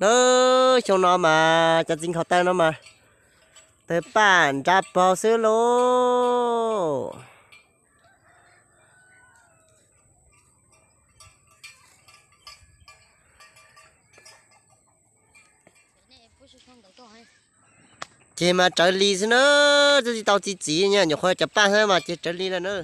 Na, xyoo no mas cov txiv nkhaus taw no mas tawg paj nra paug xwb lauj. Ces mas tsawv li xwb na, twb tsis tau txi txiv nyuam qhuav cov paj xwb mas ces tsawv li lawm na.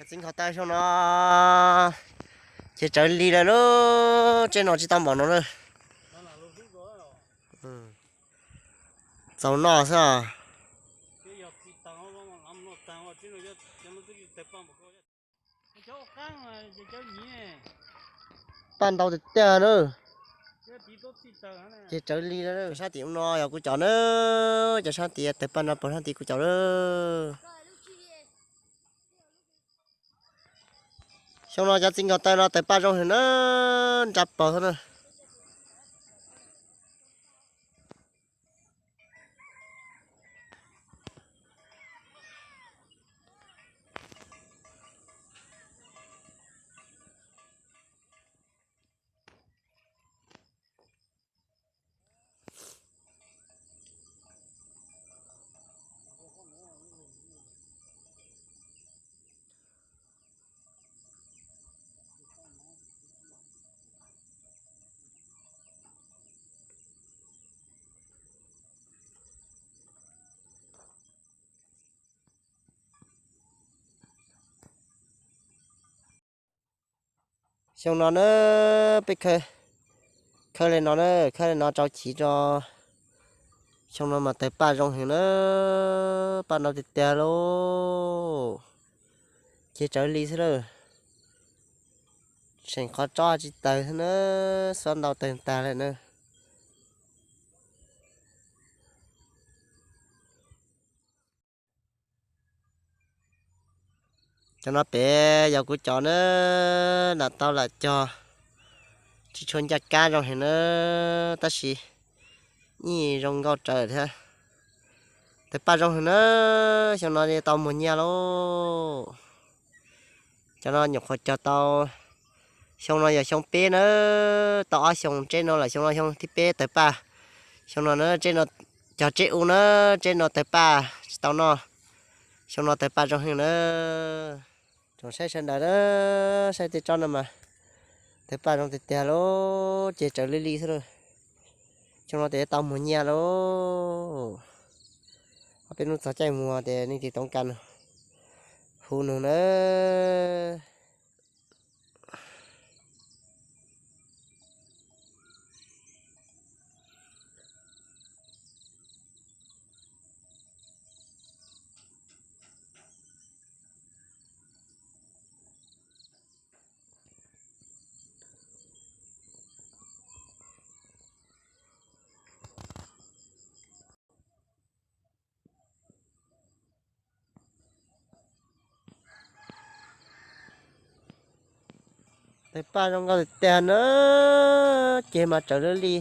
Txiv nkhaus taw xyoo no ces tsawv li lawm lauj, tseb no tsis tau npaum no na. Txaus noj xwb os. Paj ntau tiag tiag na. Ces tsawv li lawm, sab tim ub no yog kuv cov na, cov sab tim tawg paj no puag sab tim kuv cov na. Xyoo no cov txiv nkhaus taw no tawg paj zoo heev na, nra paug xwb na. Xyoo no na, peb khawb li no na, khawb li no rau chiv tso. Xyoo no mas tawg paj zoo heev na, paj ntau tiag tiag lauj. Ces tsawv li xwb lauj. Tseem qhov tsob tsis tawg xwb na, xob ntau tawg tag lawm na. Cov no pem yog kuv cov na, lam tau lam cog, tsis tshua ncaj kab zoo heev na, tab sis yeej zoo nkauj raws thiab. Tawg paj zoo heev na, xyoo no tau muag nyiaj lauj. Cov no nyuam qhuav cog tau, xyoo no yog xyoo peb na, tau ob xyoo tseb no lawm, xyoo no xyoo thib peb tawg paj. Xyoo no na, cog tseb u na, tseb no tawg paj tsis tau noj. Xyoo no tawg paj zoo heev na. Tsoom saib sawv daws na, saib tej tsob no mas tawg paj zoo tiag tiag lauj, ces tsawv li li xwb lauj. Xyoo no ces tau muag nyiaj lauj. Ob peb hnub txog caij muag ces nej tiv toov kas hu nug na. Tawg paj zoo nkauj tiag tiag na, ces mas tsawv li li.